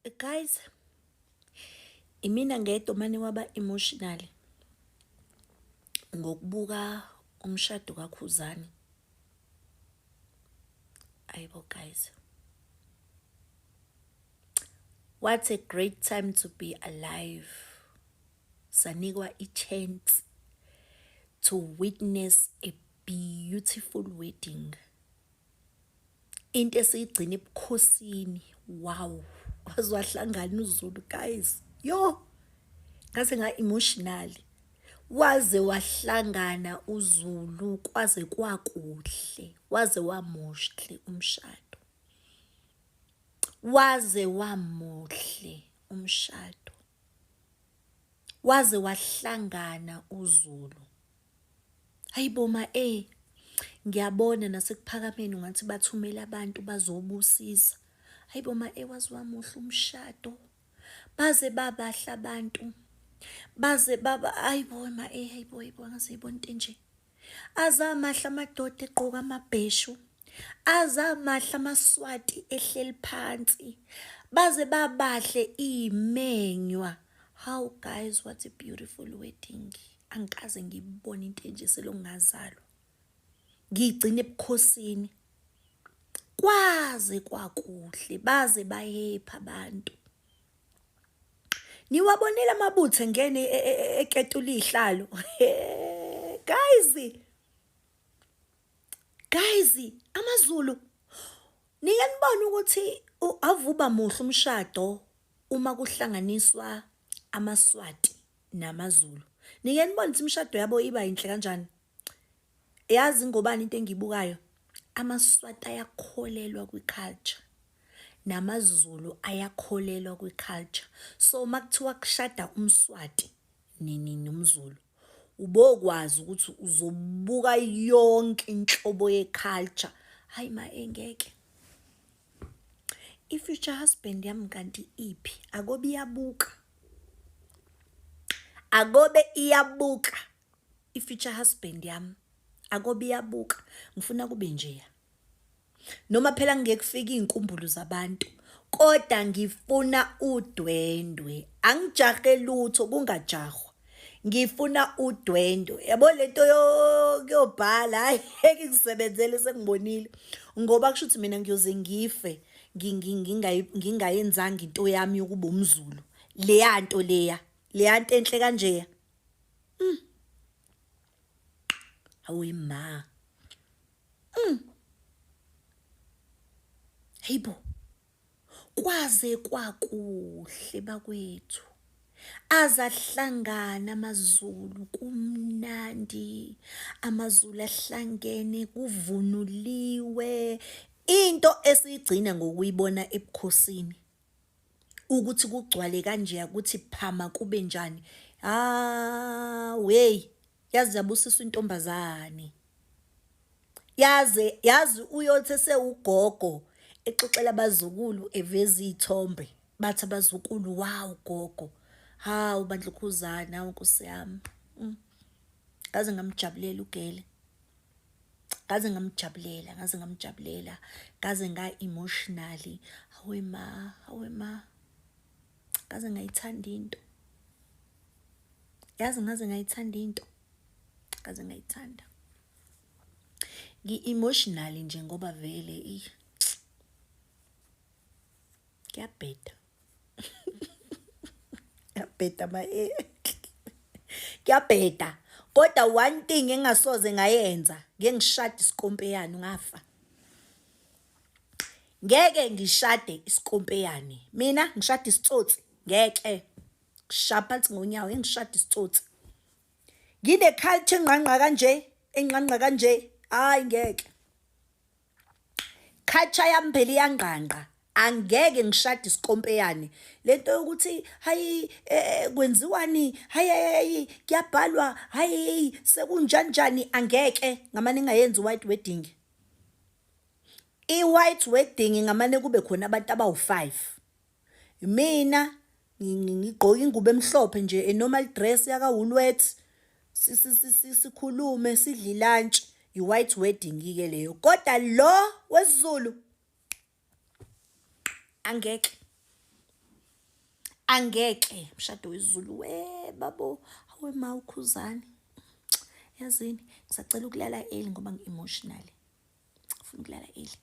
Guys, imina ngedwa mane waba emotional ngokubuka umshado kaKhuzani. Ayibo guys. What a great time to be alive. Sanikwa i-chance to witness a beautiful wedding. Into esiyigcina ebukhosini. Wow, waze wahlangana uZulu guys. Yo, ngaze nga-emotional. Waze wahlangana uZulu kwaze kwakuhle, waze wamuhle umshado. Waze wamuhle umshado. Waze wahlangana uZulu. Hayibo ma eh ngiyabona nasekuphakameni ungathi bathumela abantu bazobusisa. Hayibo ma eh waze wamuhle umshado. Baze babahle abantu. Baze baba hayibo ma eh hayibo hayibo ngaze ngibona into enje. Azamahle amadoda egqoka amabheshu. Azamahle amaSwati ehleli phansi. Baze babahle imenywa. How guys what a beautiful wedding. Angikaze ngibone into enje selokhu ngazalwa. Ngiyigcina ebukhosini. Kwaze kwakuhle baze bahepha abantu. Niwabonile amabutho engene e, e, e, eketula izihlalo. Guys. Guys, amaZulu nike nibone ukuthi avuba muhle umshado uma kuhlanganiswa amaSwati namaZulu. Nike nibone ukuthi imishado yabo iba yinhle kanjani. Yazi ngobani into engiyibukayo? AmaSwati ayakholelwa kwi-culture namaZulu ayakholelwa kwi-culture. So uma kuthiwa kushada umSwati nomZulu ubokwazi ukuthi uzobuka yonke inhlobo ye-culture. Hayi ma engeke. I-future husband yami kanti iphi? Akobe iyabuka. Akobe iyabuka i-future husband yami. Akobe iyabuka. Ngifuna kube njeya. Noma phela ngeke kufike iy'nkumbulo zabantu kodwa ngifuna udwendwe. Angijahe lutho kungajahwa. Ngifuna udwendwe. Yabo lento yokuyobhala hayi ngeke ngisebenzele sengibonile. Ngoba kusho ukuthi mina ngiyoze ngife ngingayenzanga into yami yokuba umZulu. Leya nto leya, leya nto enhle kanjeya. Mm. Hawu ma. Mm. Hayibo. Kwaze kwakuhle bakwethu. Azahlangana amaZulu kumnandi. AmaZulu ahlangene kuvunuliwe. Into esiyigcina ngokuyibona ebukhosini ukuthi kugcwale kanjeya kuthi phama kube njani. Ah, wey, yaze yabusiswa intombazane. Yaze yazi uyothi esewugogo exoxela abazukulu eveza iy'thombe bathi abazukulu wow gogo hawu bandlukhuzana hawu nkosi yami mm. Ngaze ngamjabulela ugele ngaze ngamjabulela ngaze ngamjabulela ngaze nga-emotionally hawe ma hawe ma ngaze ngayithanda into yazi ngaze ngayithanda into ngaze ngayithanda ngi-emotional nje ngoba vele i kuyabheda kuyabheda ma eh. kuyabheda kodwa one thing engasoze ngayenza ngeke ngishade isikompeyane ungafa ngeke ngishade isikompeyane mina ngishade isitsotsi ngeke ngishaya phansi ngonyawo engishade isitsotsi ngine culture engqangqa kanje engqangqa kanje hayi ngeke culture yami phela iyangqangqa angeke ngishade isikompeyane lento yokuthi hayi eh, kwenziwani hayi hayi kuyabhalwa hayi sekunjanjani angeke ngamane ngayenzi white wedding i-white wedding ngamane kube khona abantu abawu-5 Mina ngigqoke ingubo emhlophe nje a normal dress yaka Woolworths sikhulume sidle ilantshi i-white wedding ke leyo kodwa lo wesiZulu angeke. Angeke mshado wesiZulu we babo, awe ma uKhuzani. Yazini, ngisacela ukulala early ngoba ngi-emotional. Ngifuna ukulala early.